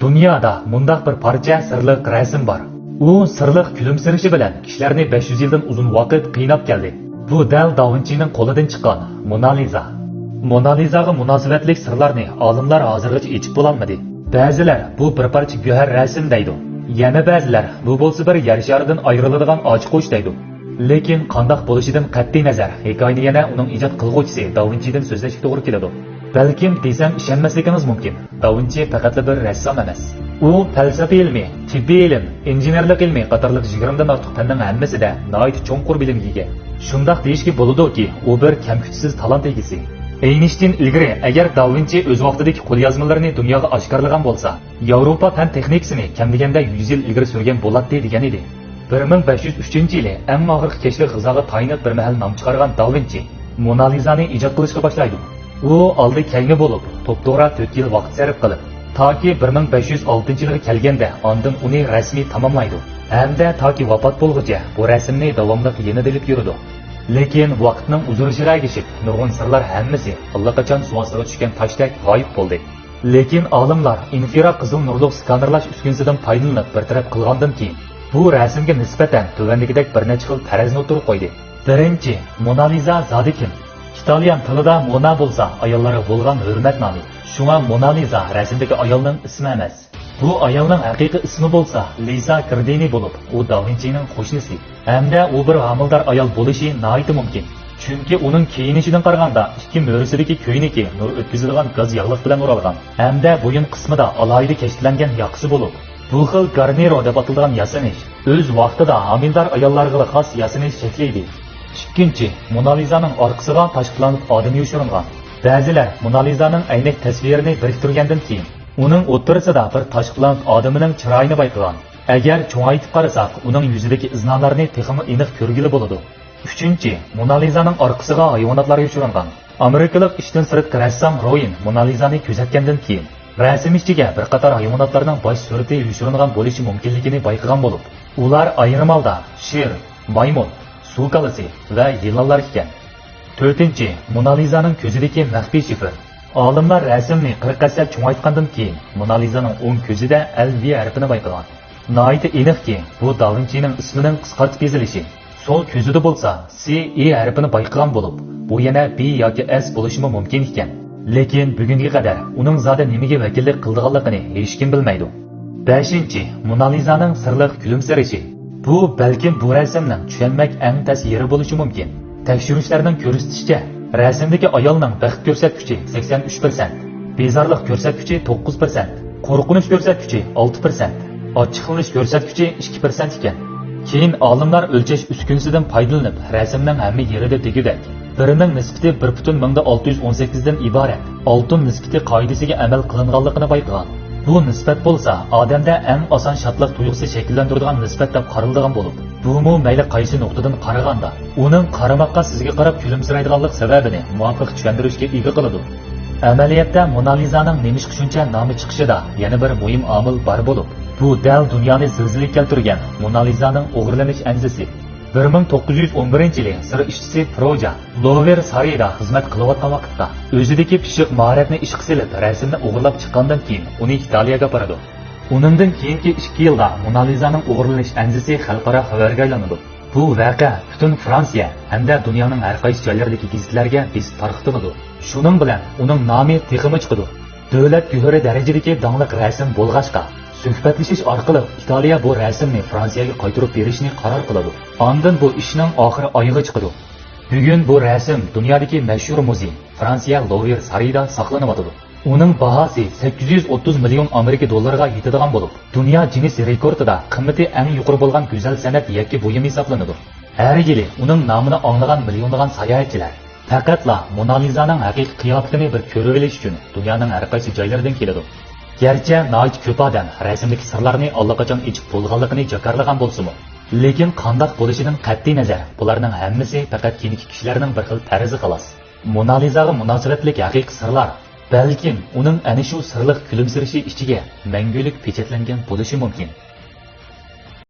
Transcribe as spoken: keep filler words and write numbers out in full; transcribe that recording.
دۇنيادا مۇنداق بىر پارچە سىرلىق رەسىم بار. ئۇ سىرلىق كۈلۈمسىرىشى بىلەن كىشىلەرنى بەش يۈز يىلدىن ئۇزۇن ۋاقىت قىيناپ كەلدى. بۇ دەل داۋىنچىنىڭ قولىدىن چىققان مونالىزا. مونالىزاغا مۇناسىۋەتلىك سىرلارنى ئالىملار ھازىرغىچە ئېچىپ بولالمىدى. بەزىلەر بۇ بىر پارچە گۆھەر رەسىم دەيدۇ. يەنە بەزىلەر بۇ بولسا بىر يەر شارىدىن ئايرىلىدىغان ئاچقۇچ دەيدۇ. لېكىن قانداق بولۇشىدىن قەتئىينەزەر، ھېكايىنى يەنە ئۇنىڭ ئىجاد قىلغۇچىسى داۋىنچىدىن سۆزلەشكە توغرا كېلىدۇ. بەلكىم دېسەم ئىشەنمەسلىكىڭىز مۇمكىن، داۋىنچى پەقەتلا بىر رەسسام ئەمەس. ئۇ پەلسەپە ئىلمى، تېببىي ئىلىم، ئىنژېنېرلىق ئىلمى قاتارلىق يىگىرمىدىن ئارتۇق پەننىڭ ھەممىسىدە ناھايىتى چوڭقۇر بىلىمگە ئىگە. شۇنداق دېيىشكە بولىدۇكى، ئۇ بىر كەمكۈتۈشسىز تالانت ئىگىسى. ئەينىشتىين ئىلگىرى، ئەگەر داۋىنچى ئۆز ۋاقتىدىكى قوليازمىلىرىنى دۇنياغا ئاشكارىلىغان بولسا، ياۋروپا پەن تېخنىكىسىنى كەم دېگەندە يۈز يىل ئىلگىرى سۈرگەن بولاتتى، دېگەن ئىدى. بىر مىڭ بەش يۈز ئۈچىنچى يىلى ئەڭ ئاخىرقى كەچلىك غىزاغا تايىنىپ بىر مەھەل نام چىقارغان داۋىنچى مونالىزانى ئىجاد قىلىشقا باشلايدۇ. ئۇ ئالدى كەينى بولۇپ، توپتوغرا تۆت يىل ۋاقىت سەرپ قىلىپ، تاكى بىر مىڭ بەش يۈز ئالتىنچى يىلغا كەلگەندە ئاندىن ئۇنى رەسمىي تاماملايدۇ ھەمدە تاكى ۋاپات بولغۇچە بۇ رەسىمنى داۋاملىق يېنىدا ئېلىپ يۈرىدۇ. لېكىن ۋاقىتنىڭ ئۇزىرىشىغا ئەگىشىپ، نۇرغۇن سىرلار ھەممىسى ئاللىقاچان سۇ ئاستىغا چۈشكەن تاشتەك غايىب بولدى. لېكىن ئالىملار ئىنفرا قىزىل نۇرلۇق سكانېرلاش ئۈسكۈنىسىدىن پايدىلىنىپ بىر تەرەپ قىلغاندىن كېيىن، بۇ رەسىمگە نىسبەتەن تۆۋەندىكىدەك بىر نەچچە خىل پەرەزنى ئوتتۇرىغا قويدى. بىرىنچى، مونالىزا زادى كىم؟ ئىتاليان تىلىدا مونا بولسا ئاياللارغا بولغان ھۆرمەت نامى. شۇڭا مونالىزا رەسىمدىكى ئايالنىڭ ئىسمى ئەمەس. بۇ ئايالنىڭ ھەقىقىي ئىسمى بولسا لىزا گىردىنى بولۇپ، ئۇ داۋىنچىنىڭ قوشنىسى ھەمدە ئۇ بىر ھامىلىدار ئايال بولۇشى ناھايىتى مۇمكىن. چۈنكى ئۇنىڭ كىيىنىشىدىن قارىغاندا ئىككى مۈرىسىدىكى كۆينىكى نۇر ئۆتكۈزىدىغان گاز ياغلىق بىلەن ئورالغان ھەمدە بويۇن قىسمىدا ئالاھىدە كەشتلەنگەن ياقىسى بولۇپ، بۇ خىل گارنىرو دەپ ئاتىلىدىغان ياسىنىش ئۆز ۋاقتىدا ھامىلىدار ئاياللارغىلا خاس ياسىنىش شەكلى ئىدى. ئىككىنچى، مونالىزانىڭ ئارقىسىغا تاشقا پىلانېت ئادىمى يوشۇرۇنغان. بەزىلەر مونالىزانىڭ ئەينەك تەسۋىرىنى بىرىكتۈرگەندىن كېيىن، ئۇنىڭ ئوتتۇرىسىدا بىر تاشقا پىلانېت ئادىمىنىڭ چىرايىنى بايقىغان. ئەگەر چوڭايتىپ قارىساق، ئۇنىڭ يۈزىدىكى ئىزنالارنى تېخىمۇ ئېنىق كۆرگىلى بولىدۇ. ئۈچىنچى، مونالىزانىڭ ئارقىسىغا ھايۋاناتلار يوشۇرۇنغان. ئامېرىكىلىق ئىشتىن سىرتقى رەسسام رويىن مونالىزانى كۆزەتكەندىن كېيىن، رەسىم ئىچىگە بىر قاتار ھايۋاناتلارنىڭ باش سۈرىتى يوشۇرۇنغان بولۇشى مۇمكىنلىكىنى بايقىغان بولۇپ، ئۇلار ئايرىم ھالدا شىر، مايمۇن، سۇ كالىسى ۋە يىلانلار ئىكەن. تۆتىنچى، مونالىزانىڭ كۆزىدىكى مەخپىي شىفىر. ئالىملار رەسىمنى قىرىق ھەسسە چوڭايتقاندىن كېيىن، مونالىزانىڭ ئوڭ كۆزىدە ئەل ۋى ھەرپىنى بايقىغان. ناھايىتى ئېنىقكى، بۇ داۋىنچىنىڭ ئىسمىنىڭ قىسقارتىپ يېزىلىشى. سول كۆزىدە بولسا سى ئى ھەرپىنى بايقىغان بولۇپ، بۇ يەنە بى ياكى ئەس بولۇشىمۇ مۇمكىن ئىكەن. لېكىن بۈگۈنگە قەدەر ئۇنىڭ زادى نېمىگە ۋەكىللىك قىلىدىغانلىقىنى ھېچكىم بىلمەيدۇ. بەشىنچى، مونالىزانىڭ سىرلىق كۈلۈمسىرىشى. بۇ بەلكىم بۇ رەسىمنىڭ چۈشەنمەك ئەڭ تەس يېرى بولۇشى مۇمكىن. تەكشۈرۈشلەرنىڭ كۆرسىتىشىچە، رەسىمدىكى ئايالنىڭ بەخت كۆرسەتكۈچى سەكسەن ئۈچ پىرسەنت، بىزارلىق كۆرسەتكۈچى توققۇز پىرسەنت، قورقۇنچ كۆرسەتكۈچى ئالتە پىرسەنت، ئاچچىقلىنىش كۆرسەتكۈچى ئىككى پىرسەنت ئىكەن. كېيىن ئالىملار ئۆلچەش ئۈسكۈنىسىدىن پايدىلىنىپ، رەسىمنىڭ ھەممە يېرىدە دېگۈدەك بىرنىڭ نىسبىتى بىر پۈتۈن مىڭدا ئالتە يۈز ئون سەككىزدىن ئىبارەت ئالتۇن نىسبىتى قائىدىسىگە ئەمەل قىلىنغانلىقىنى بايقىغان. بۇ نىسبەت بولسا ئادەمدە ئەڭ ئاسان شادلىق تۇيغۇسى شەكىللەندۈرىدىغان نىسبەت دەپ قارىلىدىغان بولۇپ، بۇمۇ مەيلى قايسى نۇقتىدىن قارىغاندا، ئۇنىڭ قارىماققا سىزگە قاراپ كۈلۈمسىرەيدىغانلىق سەۋەبىنى مۇۋاپىق چۈشەندۈرۈشكە ئىگە قىلىدۇ. ئەمەلىيەتتە مونالىزانىڭ نېمىشقا شۇنچە نامى چىقىشىدا يەنە بىر مۇھىم ئامىل بار بولۇپ، بۇ دەل دۇنيانى زىلزىلىگە كەلتۈرگەن مونالىزانىڭ ئوغرىلىنىش ئەنزىسى. بىر مىڭ توققۇز يۈز ئون بىرىنچى يىلى سىر ئىشچىسى پروجا لوۋېر سارىيدا خىزمەت قىلىۋاتقان ۋاقىتتا، ئۆزىدىكى پىششىق ماھارەتنى ئىشقا سېلىپ، رەسىمنى ئوغرىلاپ چىققاندىن كېيىن، ئۇنى ئىتالىيەگە ئاپىرىدۇ. ئۇنىڭدىن كېيىنكى ئىككى يىلدا مونالىزانىڭ ئوغرىلىنىش ئەنزىسى خەلقئارا خەۋەرگە ئايلىنىدۇ. بۇ ۋەقە پۈتۈن فرانسىيە ھەمدە دۇنيانىڭ ھەر قايسى جايلىرىدىكى گېزىتلەرگە بېسىپ تارقىتىلىدۇ. شۇنىڭ بىلەن ئۇنىڭ نامى تېخىمۇ چىقىدۇ. دۆلەت گۆھىرى دەرىجىدىكى داڭلىق رەسىم بولغاچقا، سۆھبەتلىشىش ئارقىلىق ئىتالىيە بۇ رەسىمنى فرانسىيەگە قايتۇرۇپ بېرىشنى قارار قىلىدۇ. ئاندىن بۇ ئىشنىڭ ئاخىرى ئايىغى چىقىدۇ. بۈگۈن بۇ رەسىم دۇنيادىكى مەشھۇر مۇزېي، فرانسىيە لوۋېر سارىيىدا ساقلىنىۋاتىدۇ. ئۇنىڭ باھاسى سەككىز يۈز ئوتتۇز مىليون ئامېرىكا دوللىرىغا يېتىدىغان بولۇپ، دۇنيا گىننېس رېكورتىدا قىممىتى ئەڭ يۇقىرى بولغان گۈزەل سەنئەت يەككە بۇيۇمى ھېسابلىنىدۇ. ھەر يىلى ئۇنىڭ نامىنى ئاڭلىغان مىليونلىغان ساياھەتچىلەر پەقەتلا مونالىزانىڭ ھەقىقىي قىياپىتىنى بىر كۆرۈۋېلىش ئۈچۈن دۇنيانىڭ ھەر قايسى جايلىرىدىن كېلىدۇ. گەرچە ناھايىتى كۆپ ئادەم رەسىمدىكى سىرلارنى ئاللىقاچان ئېچىپ بولغانلىقىنى جاكارلىغان بولسىمۇ، لېكىن قانداق بولۇشىدىن قەتئىينەزەر، بۇلارنىڭ ھەممىسى پەقەت كېيىنكى كىشىلەرنىڭ بىر خىل پەرىزى خالاس. مونالىزاغا مۇناسىۋەتلىك ھەقىقىي سىرلار، بەلكىم، ئۇنىڭ ئەنە شۇ سىرلىق كۈلۈمسىرىشى ئىچىگە مەڭگۈلۈك پېچەتلەنگەن بولۇشى مۇمكىن.